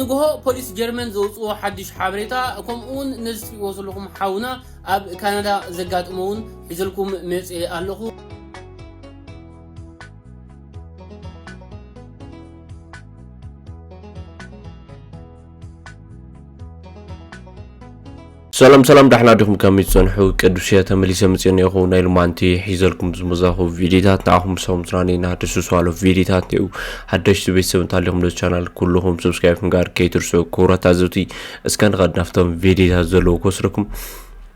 ንግሆ ፖሊስ ጀርመን ዘውፅኦ ሓድሽ ሓበሬታ፣ ከምኡ እውን ነዚ ትሪእዎ ዘለኹም ሓውና ኣብ ካናዳ ዘጋጥሞ እውን ሒዘልኩም መፅኤ ኣለኹ። ሰላም ሰላም፣ ዳሕና ዲኹም? ከመይ ትጸንሑ? ቅዱስ እየ፣ ተመሊሰ መጽኤ እኒአኹ። ናይ ሎማንቲ ሒዘልኩም ዝመዛኹ ቪዲዮታት ንዓኹም ሰሙትራኒ ናደሱ ሰዋሎ ቪዲዮታት እዩ። ሓደሽቲ ቤተሰብ እንታሊኹም ነዚ ቻናል ኩልኹም ሰብስክራይብ ምግባር ከይትርስዑ ክቡራት ታዘብቲ። እስከ ንኸድ ናብቶም ቪዲዮታት ዘለዉ ክወስደኩም።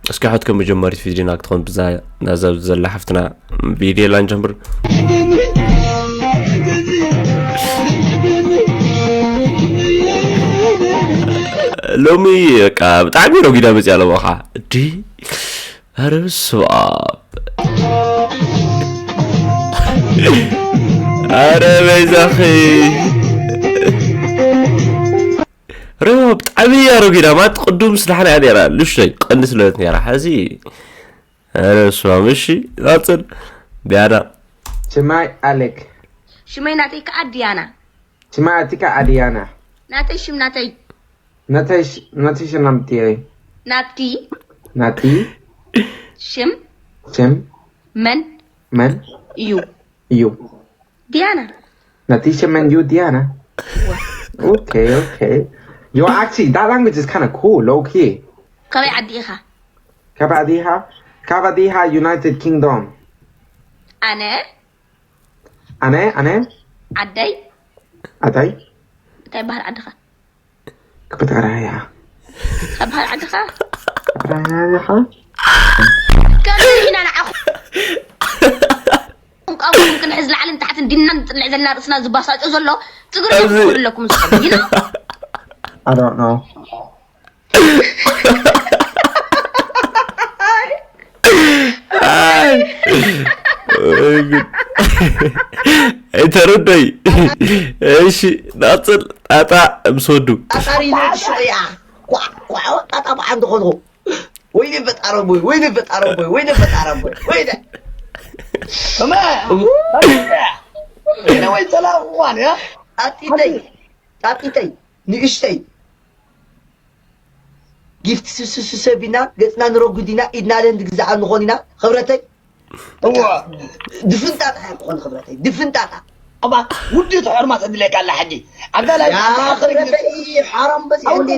እስከ ሕት ከም መጀመሪት ቪዲዮና ክትኾን ብዛ ናዛ ዘላ ሓፍትና ቪዲዮ ላንጀምር። ሎሚ በቃ ብጣዕሚ ረጒዳ መፅያ ኣለዎ ኸዓ። እዲ ኣረ በስመ ኣብ። ኣረ በይዛኺ። ረዋ ብጣዕሚ እያ ረጒዳ ማለት ቅዱም ስላሕና እያ ነይራ። ልሽተይ ቀንስ ለበት ነይራ። ሕዚ ኣረ በስመ ኣብ። እሺ ናፅል ቢያና። ሽማይ ኣሌክ። ሽመይ ናተይ ከዓ ዲያና። ሽማይ ኣቲ ከዓ ኣድያና። ናተይ ሽም ናተይ ናተይ ሽ- ናተይ ሽም ናምቲ እየ። ናቲ ናቲ ሽም ሽም መን መን እዩ? እዩ? ዲያና። ናቲ ሽም መን እዩ? ዲያና። Okay, okay. Yo, actually, that language is kind of cool, low key. ካበይ ዓዲ ኢኻ? ካብ ኣዲሃ ካብ ኣዲሃ United Kingdom. ኣነ ኣነ ኣነ ዓደይ ኣታይ እንታይ በሃል ዓድኻ? ክበተራያ ካብ በሃል ዓድኻ? ራያ ከምዚ ኢና ንዓኹም ቋንቋኹም ክንሕዝ ላዕልን ታሕትን ዲና ንጥልዕ ዘለና ርእስና ዝባሳጮ ዘሎ ትግርኛ ኣብዚ- ክኾን ኣለኩም ዝኸውን you know? I don't know. ኣይ፣ ወይ ጉድ። ኣይተረዶይ። እሺ ናፅል ጣጣ ምስ ወዱ ጣጣሪ ነብሱ እያ ኳዕ ኳዕ ጣጣ በዓል ዝኾንኹ ወይኔ ፈጣረቦይ ወይኔ ፈጣረቦይ ወይኔ ፈጣረቦይ ወይኔ እመ እነ ወይ ሰላም እዋን ያ ጣጢተይ ጣጢተይ ንእሽተይ ጊፍት ስስስሰብ ኢና ገፅና ንረጉድ ኢና ኢድና ለንድ ግዛዓ ንኾን ኢና ክብረተይ እዋ ድፍንጣጣ ክኾን ክብረተይ ድፍንጣጣ ኣባ ውዲ ተሕርማ ተድለካ ኣላ ሕጂ ኣብዛ ላይ يا خربتي حرام بس عندي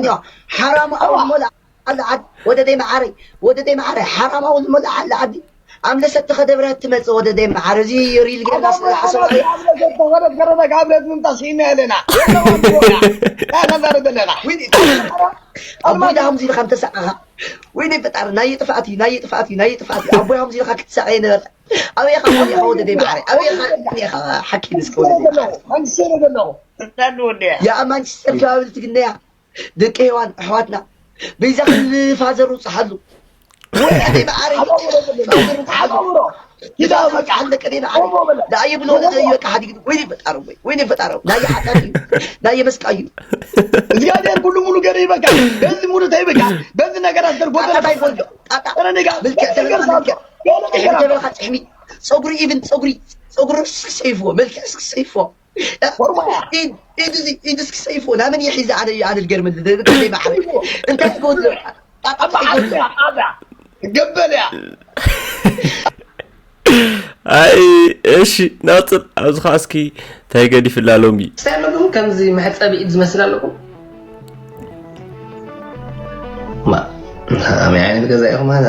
حرام أول ملا على عد وددي معاري وددي معاري حرام أول ملا على عدي عم لسه تخدم راه تمت وددي معاري زي ريل جيم حصل ተኸደት ከረነ ካብ ረት ምምጣስ ኢና ኣለና ናዛረ ዘለና وين أبوي ده همزي خم تسعة وين بتعرف ناي طفاتي ناي طفاتي ناي طفاتي أبوي همزي خم تسعة نبت أبي خم أبي خم وددي معاري أبي خم حكي نسكو መንስር ዘለኹ يا أمان تستر كابل تقنيا ደቂ ሄዋን ኣሕዋትና በይዛ ክልፋዘሩ ፀሓሉ ወይኔ ማዓረይ ፋዘሩ ፀሓሉ ኪዳ በቃ ሓለቀ ደይ ማዓረይ ዳኣ ይብሎ ለቀ ይበቃ ሓዲግ ወይኔ ፈጣረቦይ ወይኔ ፈጣረቦይ ናይ ሓጣት እዩ ናይ መስቃ እዩ እግዚኣብሔር ኩሉ ሙሉ ገይሩ ይበቃ በዚ ሙሉ ተይበቃ በዚ ነገራት ገር ጎደለ ጣጣ ይፈልዶ ጣጣ ረነጋ ምልክዕ ተበልካ ምልክዕ ሕሚ ተበልካ ፅሕሚ ፀጉሪ ኢቭን ፀጉሪ ፀጉሪ እስኪ ሰይፍዎ መልክዕ እስኪ ሰይፍዎ ኢድ ኢድ እዚ ኢድ እስኪ ሰይፍዎ ናመን ይሒዘ ኣነ ኣነ ዝገርመኒ ደደደ ማዕረ እንታይ ይጎድሎ ኣባዓብያ ኣብያ ገበልያ ኣይ እሺ ናፅል ኣብዚ ከዓ እስኪ እንታይ ገዲፍላ ሎሚ እንታይ ኣለኩም ከምዚ መሕፀቢ ኢድ ዝመስል ኣለኩም ማ ኣመይ ዓይነት ገዛ ኢኹም ኣዛ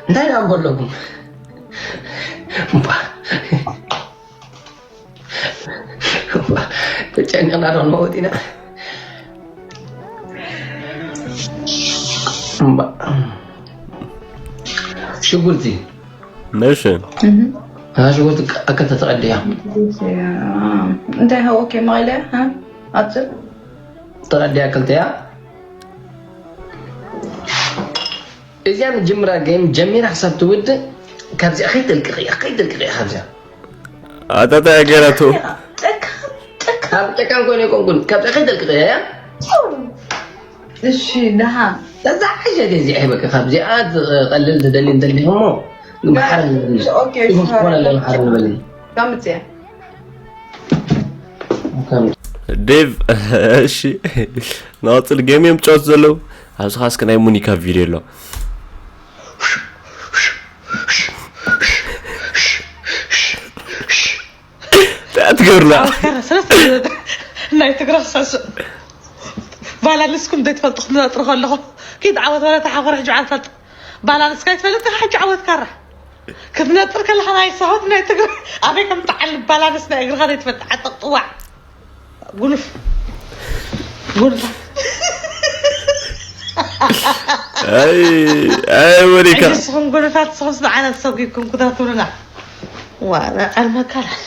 እንታይ ዳቦ ኣለኩም እባ ተጨኒቕና ዶ ንመውት ኢና እባ ሽጉርቲ ነሽ ሽጉርቲ ኣከተ ተቐድያ እንታይ ሃወ ከ መቐለ ኣፅል ተቐድያ ክልተያ እዚኣ ምጅምራ ገይም ጀሚራ ክሳብ ትውድእ ካብዚኣ ከይተልቅቕ እያ ከይተልቅቕ እያ ካብዚኣ ኣታታ ገራቶ ካብ ጨካን ኮይነ ይኮንኩን ካብዚኣ ከይተልቅቕ እያ እሺ ደሃ እዛ ሓሸት እዚኣ በቃ ካብዚኣ ትቐልል ትደሊ እንተሊኹሞ ባሕር ንበል ኦኬ ይኹን ዝኾነ ኣለና ሓር ንበል ከምፅያ ዴቭ። እሺ፣ ናወፅል ጌም እዮም ጫወት ዘለዉ። ኣብዚ ኻስክ ናይ ሙኒካ ቪድዮ ኣሎ። እንታይ ትገብርላ? ናይ ትግራ ሳሱ። ባላንስኩም ዘይትፈልጡ ክትነጥሩ ከለኹም፣ ኪድ ዓወት ወረ ተሓኾረ ሕጂ ዓወት ፈልጥ። ባላንስካ ይትፈልጥ ኢኻ፣ ሕጂ ዓወት ካራ። ክትነጥር ከለኻ ናይ ሳሆት ናይ ትግራ ኣበይ ከም ትዓል ባላንስ ናይ እግርኻ ዘይትፈልጥ ዓጠቕ ጥዋዕ። ጉኑፍ። ጉኑፍ። ኣይ፣ ኣይ፣ ወዲካ። ሕጂ ንስኹም ጉኑፋት፣ ንስኹም ስለ ዓይነት ሰጒግኩም ክትረትብሉና። ዋ፣ ኣልመካላት።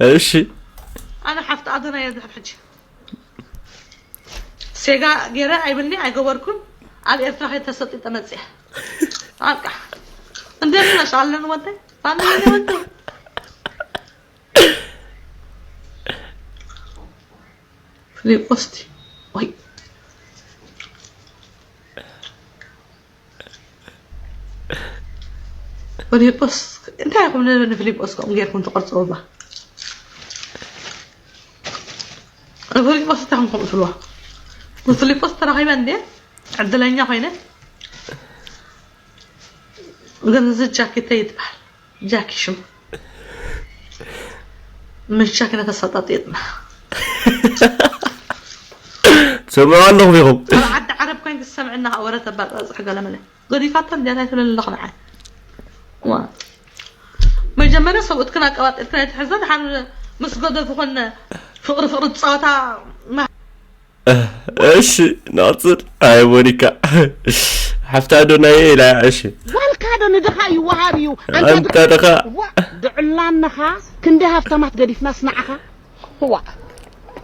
እሺ። ኣነ ሓፍቲ ኣዶናይ እየ ድሕር ሕጂ። ሴጋ ገይረ ኣይብልኒ ኣይገበርኩን። ኣብ ኤርትራ ከይተሰጢጠ መጽያ። በቃ። እንደምን ነሽ? አለን ወንተ? አለን ወንተ? ፍሊጶስቲ። ወይ። ፍሊጶስ፣ እንታይ ኢኹም ን-፣ ንፍሊጶስ ከምኡ ጌርኩም ትቐርጽዎ እባ? ንፍሊጶስ እንታይ ኢኹም ከምኡ ትብልዋ? ንፍሊጶስ ተራኺበ እንድየ ዕድለኛ ኮይነ። ግን እዚ ጃኬተይ ይትበሃል። ጃኪ ሽሙ። ምስ ጃኪ ነተሰጣጢጥና። ትሰምዑ ኣለኹም ኢኹም። ኣብ ዓዲ ዓረብ ኮይንኪ ዝሰምዕና ከዓ ወረ ተባጻጽሕ ገለመለ። ገዲፋቶ እንድያ እንታይ ትብለኒ ኣለኹ ንዓይ? ዋ። መጀመርያ ሰብኡትክን ኣቀባጢርክን ኣይትሕዘ፣ ድሓር ምስ ገደፉ ኮነ ፍቕሪ ፍቕሪ ትጻወታ። እሺ፣ ናጽር። ኣይ፣ ሞኒካ። ሓፍታ ዶ ናይ ኢላ፣ እሺ። ጓልካ ዶ ንድኻ ይወሃብ እዩ? ኣንታ ኣንታ ድኻ። ዋ፣ ድዕላንኻ ክንደይ ሃፍታማት ገዲፍናስ ንዓኻ? ዋ፣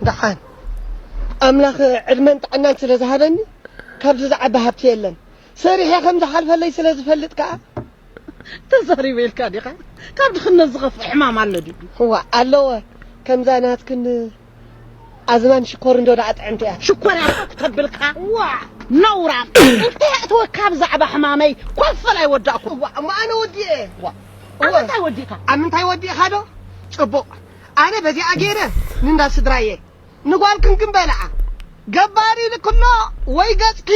ደሓን። ኣምላኽ ዕድመን ጥዕናን ስለ ዝሃበኒ፣ ካብዚ ዝዓቢ ሃብቲ የለን። ሰሪሐ ከም ዝሓልፈለይ ስለ ዝፈልጥ ከኣ፣ ተዛሪበ ኢልካ ዲኻ? ካብ ድኽነት ዝኸፍእ ሕማም ኣሎ ድዩ? እዋ፣ ኣለወ። ከምዛ ናትክን ኣዝማን ሽኮር እንዶ ደኣ ጥዕምቲ እያ። ሽኮር እያ እኮ ክተብልካ። ዋ! ነውራም። እንታይ ኣእተወካ ብዛዕባ ሕማመይ? ኮፈል ኣይወዳእኩ። እዋ፣ እሞ ኣነ ወዲኤ። ዋ! ኣብ እወ። ምንታይ ወዲእካ? ኣብ ምንታይ ወዲእካ ዶ? ጽቡቕ። ኣነ በዚኣ ገይረ ንንዳ ስድራየ። ንጓልክን ግን በልዓ። ገባሪ ልክሎ ወይ ገጽኪ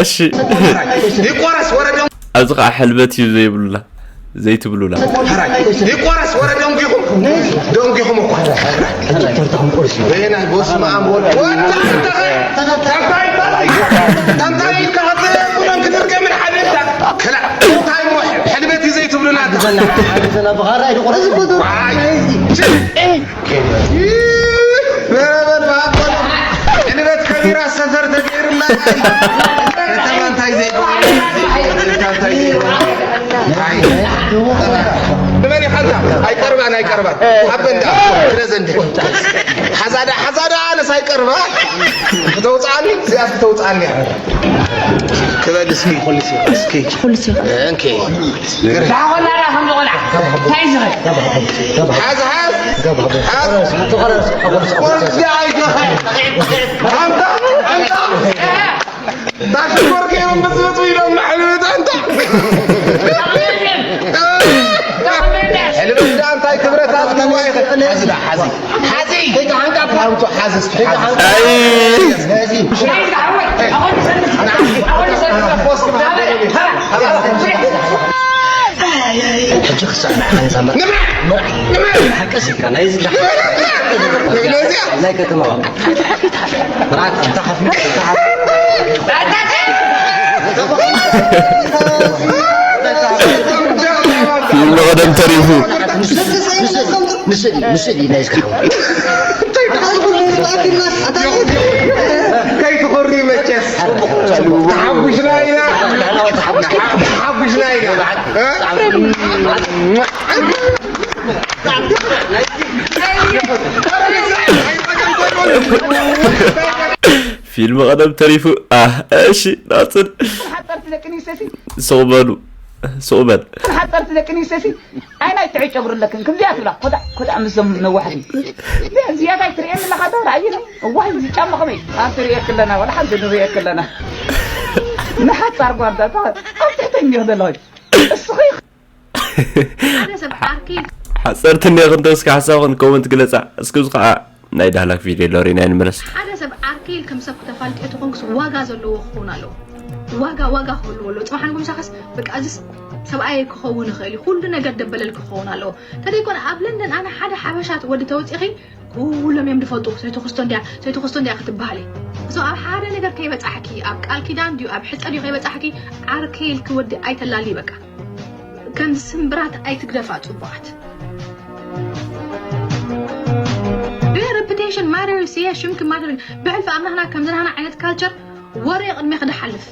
እሺ። ይቆረስ ወረ ደንጉ። ኣብዚ ኸዓ ሕልበት እዩ ዘይብሉላ፣ ዘይትብሉላ። ሕራይ። ይቆረስ ወረ ደንጉኹም። ደንጉኹም እኮ። በየናይ በስመ ኣብ ወወልድ። ወታ እንተ ኸ-፣ ታንታይ፣ ታንታይ ኢልካ ኸተ-፣ ቁኖን ክትርገምን ሓደልታ። ክላ-፣ እንታይ እሞ ሕልበት እዩ ዘይትብሉና? ሓግዘና፣ ሓግዘና፣ ብኻራ ይቆረስ። ዋይ። ችእ። ሕልበት ከቢራ ሰፈር ተገይሩላ። ከተማ እንታይ ዘይገብሩ? እንታይ ዘይገብሩ? ኣይ። ንመን ኢኻ ኣንታ? ኣይቀርባን፣ ኣይቀርባን። ሓበን ደኣ። ስለ ዘንድ። ሓዛዳ፣ ሓዛዳ፣ ኣነስ ኣይቀርባ። ከተውፅኣኒ፣ እዚኣስ ከተውፅኣኒ እያ። ክበል እስኪ። እስኪ። እንኪ። ዳጎና ዳ ከም ቆልዓ። እንታይ ዝኸ? ሓዝ፣ ሓዝ። ሓዝ። ወዲ ኣይገኸ። ኣንታ፣ ኣንታ። ታሽኮር ከይሮም ብፅብፅ ኢሎም መሕልበት ኣንታ። ሕልበት ዳ እንታይ ክብረት ኣዝግዋ ይኸ-፣ ሓዚ ዳ፣ ሓዚ። ሓዚ። ከይትሓንቃ እኳ። ኣምጡ፣ ሓዚ እስኪ፣ ሓዚ። ኣይ። ሕጂ ክሳዕ ንዓኻ ንሳምራ። ንምዕ! ንምዕ! ሓቀስ ኢልካ፣ ናይ እዚ ንምዕ! ናይ ከተማ። ምርዓት፣ ኣንታ ሓፍ-፣ ኣንታ ሓፍ-፣ ፊልም ቀደም ተሪፉ። ንስእሊ፣ ንስእሊ፣ ንስእሊ፣ ናይ እስኪ ሓው። ከይትኾሪ መቸስ። ተሓጉስና ኢና። ተሓጉስና ኢና። እ? ፊልም ቀደም ተሪፉ። ኣህ፣ እሺ፣ ናጽን። ሓጸርቲ ደቂ ኣንስትዮ ሲ። ስቕ በሉ፣ ስቕ በል። ሓጸርቲ ደቂ ኣንስትዮ ሲ። ኣይ፣ ናይ ትዕጨብሩ ኣለክን። ከምዚኣ ትብላ። ኮዳ፣ ኮዳ ምስዞም ነዋሕቲ። እዚኣ እንታይ ትርእየኒ ኣለኻ ዶ? ርኣየኒ። እዋይ፣ እዚ ጫማ ከመይ? ኣብ ትርእየክ ኣለና፣ ወላ ሓንቲ ንርእየክ ኣለና። ንሓጻር ጓንታ፣ እታ ኣብ ትሕተይ እንዲዮ ዘለኹ። እስኺ ሓደ ሰብ ዓርኪ ሓፀርቲ እኒኦ ክንተ እስኪ ሓሳብክን ኮመንት ግለፃ። እስኪ እዚ ከዓ ናይ ዳህላክ ቪድዮ ኣሎ ሪና ንመለስ። ሓደ ሰብ ዓርከይ ኢልክም ሰብ ክተፋልጥዮ ተኾንክስ ዋጋ ዘለዎ ክኸውን ኣለዎ። ዋጋ ዋጋ ክህልዎ ኣለዎ። ፅባሕ ንጉ ምሳኸስ በቃ እዚስ ሰብኣየ ክኸውን ይኽእል እዩ። ኩሉ ነገር ደበለል ክኸውን ኣለዎ። ተደይኮነ ኣብ ለንደን ኣነ ሓደ ሓበሻ ወዲ ተወፂኺ ኩሎም እዮም ዝፈልጡ። ሰይተክስቶ እንዲያ ሰይተክስቶ እንዲያ ክትበሃሊ። እዞ ኣብ ሓደ ነገር ከይበፃሕኪ ኣብ ቃል ኪዳን ድዩ ኣብ ሕፀ ድዩ ከይበፃሕኪ ዓርከይ ኢልኪ ወዲ ኣይተላሊ በቃ። ከም ስምብራት ኣይትግደፋ ጽቡቓት። Do your reputation matters? Yeah, ሽምኪ ማተር። ብሕልፊ ኣብ ናህና ከምዚ ናህና ዓይነት ካልቸር ወረ ቅድሜ ክድሓልፍ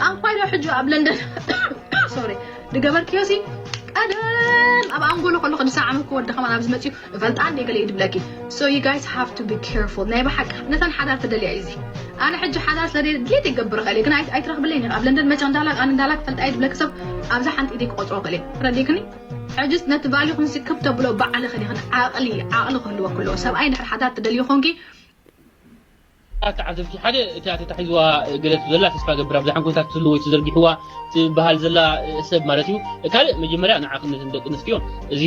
ኣንኳይ ዶ ሕጂ ኣብ ለንደን ሶሪ ድገበርክዮ ሲ ቀደም ኣብ ኣንጎሎ ከሎ ክድሳዓመ ክወዲ ከማን ኣብዚ መፅዩ እፈልጣ እንደ ገለ ይድብለኪ። So you guys have to be careful ናይ ብሓቂ ነተን ሓዳር ትደልያ እዩ እዚ። ኣነ ሕጂ ሓዳር ስለ ድሌት ይገብር ኸእል ግን ኣይትረኽብለይ ኒ ኣብ ለንደን መጨ እንዳላ ኣነ እንዳላ ክፈልጣ ይድብለኪ ሰብ ኣብዛ ሓንቲ ኢደይ ክቆፅሮ ኸእል ረዲክኒ። ሕጅስ ነቲ ቫሊኹም ሲ ክብ ተብሎ ባዕልኽን ኢኽን ዓቕሊ ዓቕሊ ክህልወ ክሎ ሰብኣይ እንድሕር ሓዳር ትደልዩ ኾንኪ ተዓዘብቲ ሓደ እቲኣ ተታሒዝዋ ገለ ዘላ ተስፋ ገብር ኣብዛ ሓንኮታት ትህሉ ወይ ትዘርጊሕዋ ትበሃል ዘላ ሰብ ማለት እዩ። ካልእ መጀመርያ ንዓኽን ነተን ደቂ ኣንስትዮ እዚ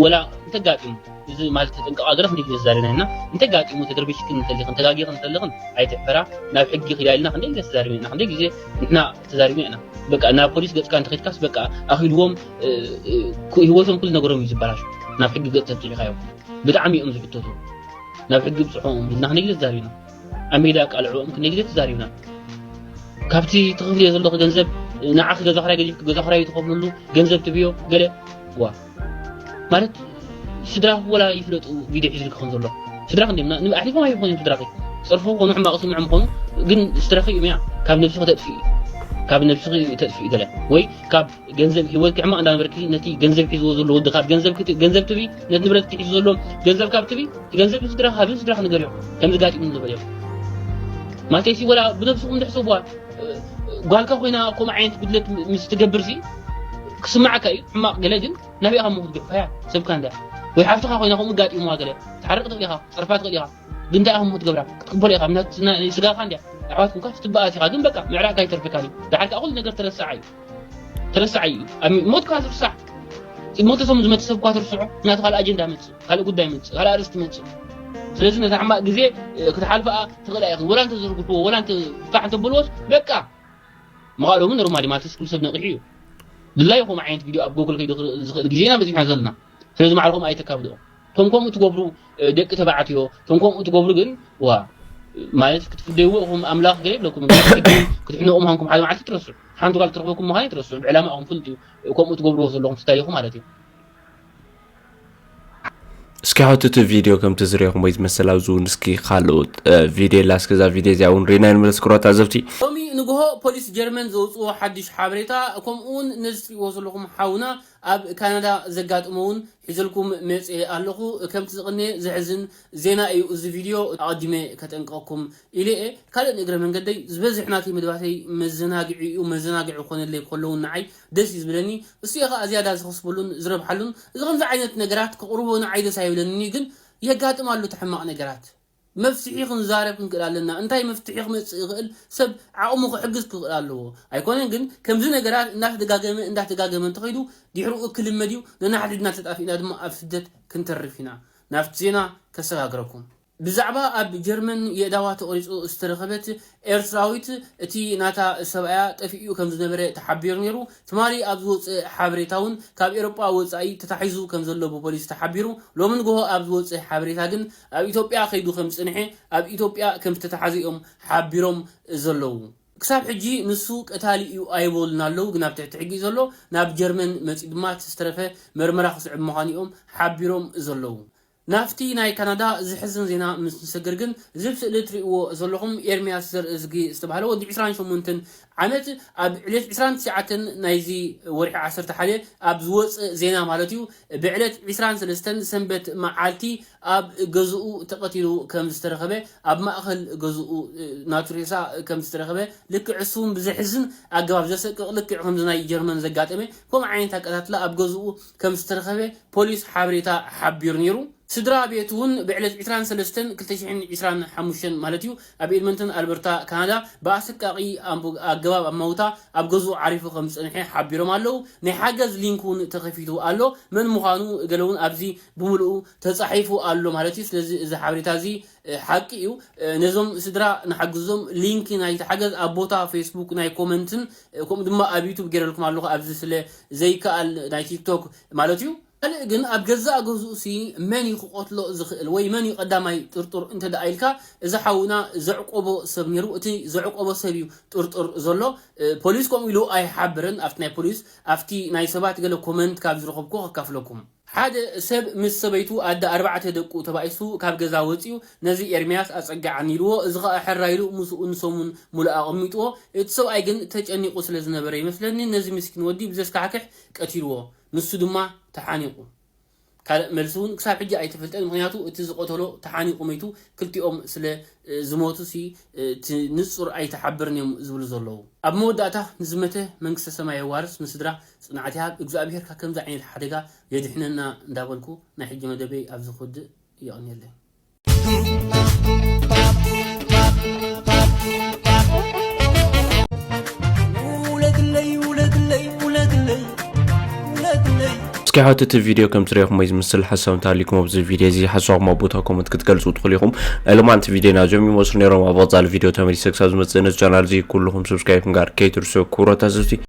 ወላ እንተጋጢሙ እዚ ማለት ተጠንቀቓ ገለ ክንደይ ግዜ ተዛሪብና ኢና። እንተጋጢሙ ተደርቢሽክን እንተሊኽን ተጋጊኽን እንተለኽን ኣይትሕፈራ ናብ ሕጊ ኪዳ ኢልና ክንደይ ግዜ ተዛሪብና ኢና። ክንደይ ግዜ ንሕና ተዛሪብና ኢና። በቃ ናብ ፖሊስ ገጽካ እንተኸድካስ በቃ ኣኺልዎም ህይወቶም ኩሉ ነገሮም እዩ ዝበላሹ። ናብ ሕጊ ገጽ ተብጽሒኻዮም ብጣዕሚ እዮም ዝሕተቱ። ናብ ሕጊ ብጽሖም ኢልና ክንደይ ግዜ ተዛሪብና። ኣብ ሜዳ ኣቃልዕዎም ክንደይ ግዜ ተዛሪብና። ካብቲ ትኽፍልዮ ዘለኹ ገንዘብ ንዓኺ ገዛ ክራይ ገዚፍኪ ገዛ ክራይ ትኸፍልሉ ገንዘብ ትብዮ ገለ ዋ ማለት ስድራ ወላ ይፍለጡ ቪድዮ ሒዝልኪ ከም ዘሎ ስድራ ክንደምና ንኣሕሊፎም ኣይኾኑ ስድራኺ ጸርፎ ኾኑ ሕማቕ ስምዑ ምኾኑ ግን ስድራኺ እዮም እያ ካብ ነብስኺ ተጥፍኢ ካብ ነብስኺ ተጥፍኢ ገለ ወይ ካብ ገንዘብ ህይወት ክሕማቕ እንዳነበርኪ ነቲ ገንዘብ ሒዝዎ ዘሎ ወዲ ካብ ገንዘብ ክት- ገንዘብ ትቢ ነቲ ንብረት ክሒዙ ዘሎ ገንዘብ ካብ ትቢ እቲ ገንዘብ ንስድራ ሃብን ስድራ ክንገርዮ ከምዚ ጋጢሙ ንበልዮ ማለተይሲ ወላ ብነብስኹም ድሕሰብዋ ጓልካ ኮይና ከምኡ ዓይነት ጉድለት ምስ ትገብር ሲ ክስማዓካ እዩ ሕማቕ ገለ ግን ናበይ ኢኻ እሞ ክትገፋያ ሰብካ እንዳ ወይ ሓፍትኻ ኮይና ከምኡ ጋጢምዋ ገለ ትሓርቕ ትኽእል ኢኻ ትጸርፋ ትኽእል ኢኻ ግን እንታይ ኢኻ እሞ ክትገብራ ክትቅበሎ ኢኻ ምክንያቱ ስጋኻ እንድያ ኣሕዋትኩም ካስ ትበኣስ ኢኻ ግን በቃ ምዕራቕካ ኣይተርፈካን እዩ ድሓር ከዓ ኩሉ ነገር ተረሳዓ እዩ ተረሳዓ እዩ ኣብ ሞትካ ትርሳዕ ሞተ ሰሙ ዝመተ ሰብ እኳ ትርስዖ ምክንያቱ ካልእ ኣጀንዳ መፅእ ካልእ ጉዳይ መፅእ ካልእ ኣርእስቲ መፅእ ስለዚ ነታ ሕማቕ ግዜ ክትሓልፈኣ ትኽእላ ኢኽን ወላ እንተዘርግሕዎ ወላ እንተ ፋሕ እንተበልዎስ በቃ ምቓሎምን ኖርማሊ ማለት ኩሉ ሰብ ነቒሑ እዩ ድላዩ ከምኡ ዓይነት ቪድዮ ኣብ ጎግል ከይዱ ዝኽእል ግዜና በፂሕና ዘለና ስለዚ ማዕርኹም ኣይተካብድኦ ቶም ከምኡ ትገብሩ ደቂ ተባዕትዮ ቶም ከምኡ ትገብሩ ግን ዋ ማለት ክትፍደይዎ ኢኹም ኣምላኽ ገለ ይብለኩም ክትሕነቑ ምዃንኩም ሓደ መዓልቲ ትረስዑ ሓንቲ ጓል ትረኽበኩም ምዃን ትረስዑ ብዕላማ ኢኹም ፍልጥ እዩ ከምኡ ትገብርዎ ዘለኹም ስታይልኹም ማለት እዩ እስኪ ሓውቲ እቲ ቪድዮ ከምቲ ዝሪኹም ወይ ዝመሰል ኣብዚ እውን እስኪ ካልኦት ቪድዮ የላ እስኪ እዛ ቪድዮ እዚኣ እውን ሪና ንመለስ ክብራት ኣዘብቲ ሎሚ ንግሆ ፖሊስ ጀርመን ዘውፅዎ ሓድሽ ሓበሬታ ከምኡውን ነዚ ትሪእዎ ዘለኹም ሓውና ኣብ ካናዳ ዘጋጥመውን ሒዘልኩም መፅኤ ኣለኹ ከምቲ ዝቕነ ዘሕዝን ዜና እዩ እዚ ቪድዮ ኣቐዲመ ከጠንቀቕኩም ኢለ እየ ካልእ ንእግረ መንገደይ ዝበዝሕ ናተይ መድባተይ መዘናግዒ እዩ መዘናግዒ ኮነለይ ከለውን ንዓይ ደስ እዩ ዝብለኒ እሱ እየ ከዓ ዝያዳ ዝኸስበሉን ዝረብሓሉን እዚ ከምዚ ዓይነት ነገራት ክቕርቦ ንዓይ ደስ ኣይብለኒ ግን የጋጥም ኣሎ ተሕማቕ ነገራት መፍትሒ ክንዛረብ ክንክእል ኣለና እንታይ መፍትሒ ክመፅእ ይኽእል ሰብ ዓቕሙ ክሕግዝ ክኽእል ኣለዎ ኣይኮነን ግን ከምዚ ነገራት እንዳተደጋገመ እንዳተጋገመ እንተኸይዱ ድሕርኡ ክልመድ እዩ ነናሓድድና ተጣፊእና ድማ ኣብ ስደት ክንተርፍ ኢና ናብቲ ዜና ከሰጋግረኩም ብዛዕባ ኣብ ጀርመን የእዳዋ ተቖሪጹ ዝተረኸበት ኤርትራዊት፣ እቲ ናታ ሰብኣያ ጠፊኡ ከም ዝነበረ ተሓቢሩ ነይሩ። ትማሊ ኣብ ዝወጸ ሓበሬታ እውን፣ ካብ ኤሮጳ ወጻኢ ተታሒዙ ከም ዘሎ ብፖሊስ ተሓቢሩ። ሎሚ ንግሆ ኣብ ዝወጸ ሓበሬታ ግን፣ ኣብ ኢትዮጵያ ከይዱ ከም ዝጸንሐ፣ ኣብ ኢትዮጵያ ከም ዝተታሕዘ እዮም ሓቢሮም ዘለዉ። ክሳብ ሕጂ ንሱ ቀታሊ እዩ ኣይበሉን ኣለዉ፣ ግን ኣብ ትሕቲ ሕጊ እዩ ዘሎ። ናብ ጀርመን መጺኡ ድማ እቲ ዝተረፈ መርመራ ክስዕብ ምዃኑ እዮም ሓቢሮም ዘለዉ። ናብቲ ናይ ካናዳ ዘሕዝን ዜና ምስ ንሰግር ግን፣ እዚ ኣብ ስእሊ እትርእይዎ ዘለኹም ኤርምያስ ዘርእዝጊ ዝተባህለ ወዲ ዕስራን ሸሞንተን ዓመት፣ ኣብ ዕለት ዕስራን ትሽዓተን ናይዚ ወርሒ ዓሰርተ ሓደ ኣብ ዝወጽእ ዜና ማለት እዩ፣ ብዕለት ዕስራን ሰለስተን ሰንበት መዓልቲ ኣብ ገዝኡ ተቐቲሉ ከም ዝተረኸበ፣ ኣብ ማእከል ገዝኡ፣ እ፣ ናቱ ሬሳ ከም ዝተረኸበ፣ ልክዕ እሱ እውን ብዘሕዝን ኣገባብ ዘሰቅቕ ልክዕ ከምዚ ናይ ጀርመን ዘጋጠመ ከምኡ ዓይነት ኣቀታትላ ኣብ ገዝኡ ከም ዝተረኸበ ፖሊስ ሓበሬታ ሓቢሩ ነይሩ። ስድራ ቤት እውን ብዕለት ዕስራን ሰለስተን ክልተ ሽሕን ዕስራን ሓሙሽተን ማለት እዩ ኣብ ኤድመንተን ኣልበርታ ካናዳ ብኣሰቃቒ ኣገባብ ኣማውታ ኣብ ገዝኡ ዓሪፉ ከም ዝጸንሐ ሓቢሮም ኣለዉ። ናይ ሓገዝ ሊንክ እውን ተኸፊቱ ኣሎ። መን ምዃኑ ገለ እውን ኣብዚ ብምልኡ ተጻሒፉ ኣሎ ማለት እዩ። ስለዚ እዚ ሓበሬታ እዚ ሓቂ እዩ። ነዞም ስድራ ንሓግዞም። ሊንክ ናይቲ ሓገዝ ኣብ ቦታ ፌስቡክ ናይ ኮመንትን ከምኡ ድማ ኣብ ዩቱብ ገይረልኩም ኣለኹ ኣብዚ ስለ ዘይከኣል ናይ ቲክቶክ ማለት እዩ። ካልእ ግን ኣብ ገዛእ ገዝኡ ሲ መን እዩ ክቐትሎ ዝኽእል ወይ መን እዩ ቀዳማይ ጥርጡር እንተ ደኣ ኢልካ እዚ ሓውና ዘዕቆቦ ሰብ ነይሩ። እቲ ዘዕቆቦ ሰብ እዩ ጥርጡር ዘሎ። ፖሊስ ከምኡ ኢሉ ኣይሓብርን። ኣብቲ ናይ ፖሊስ ኣብቲ ናይ ሰባት ገለ ኮመንት ካብ ዝረኸብኩ ከካፍለኩም። ሓደ ሰብ ምስ ሰበይቱ ኣደ ኣርባዕተ ደቁ ተባኢሱ ካብ ገዛ ወፂኡ ነዚ ኤርምያስ ኣፀግዓኒ ኢልዎ። እዚ ኸዓ ሕራይ ኢሉ ምስኡ ንሰሙን ሙሉእ ኣቐሚጥዎ። እቲ ሰብኣይ ግን ተጨኒቑ ስለ ዝነበረ ይመስለኒ ነዚ ምስኪን ወዲ ብዘስካሕክሕ ቀቲልዎ። ንሱ ድማ ተሓኒቑ። ካልእ መልሲ እውን ክሳብ ሕጂ ኣይተፈልጠን። ምኽንያቱ እቲ ዝቐተሎ ተሓኒቑ መይቱ። ክልቲኦም ስለ ዝሞቱ ሲ እቲ ንጹር ኣይተሓብርን እዮም ዝብሉ ዘለዉ። ኣብ መወዳእታ ንዝመተ መንግስተ ሰማይ የዋርስ፣ ንስድራ ጽንዓት ይሃብ እግዚኣብሄር ካብ ከምዚ ዓይነት ሓደጋ የድሕነና እንዳበልኩ ናይ ሕጂ መደበይ ኣብዚ ክውድእ። የቐንየለይ። እስኪ ሓወት እቲ ቪድዮ ከም ትሪእኹሞ ዝምስል ሓሳብ እንተሃሊኩም ኣብዚ ቪድዮ እዚ ሓሳብኩም ኣብ ቦታ ኮመንት ክትገልፁ ትኽእሉ ኢኹም። ናይ ሎማዓንቲ ቪድዮና እዚኦም ይመስሉ ነይሮም። ኣብ ቀፃሊ ቪድዮ ተመሊሰ ክሳብ ዝመፅእ ነዚ ቻናል እዚ ኩልኹም ሰብስክራይብ ምግባር ከይትርስዑ ክቡራት ታዘብቲ።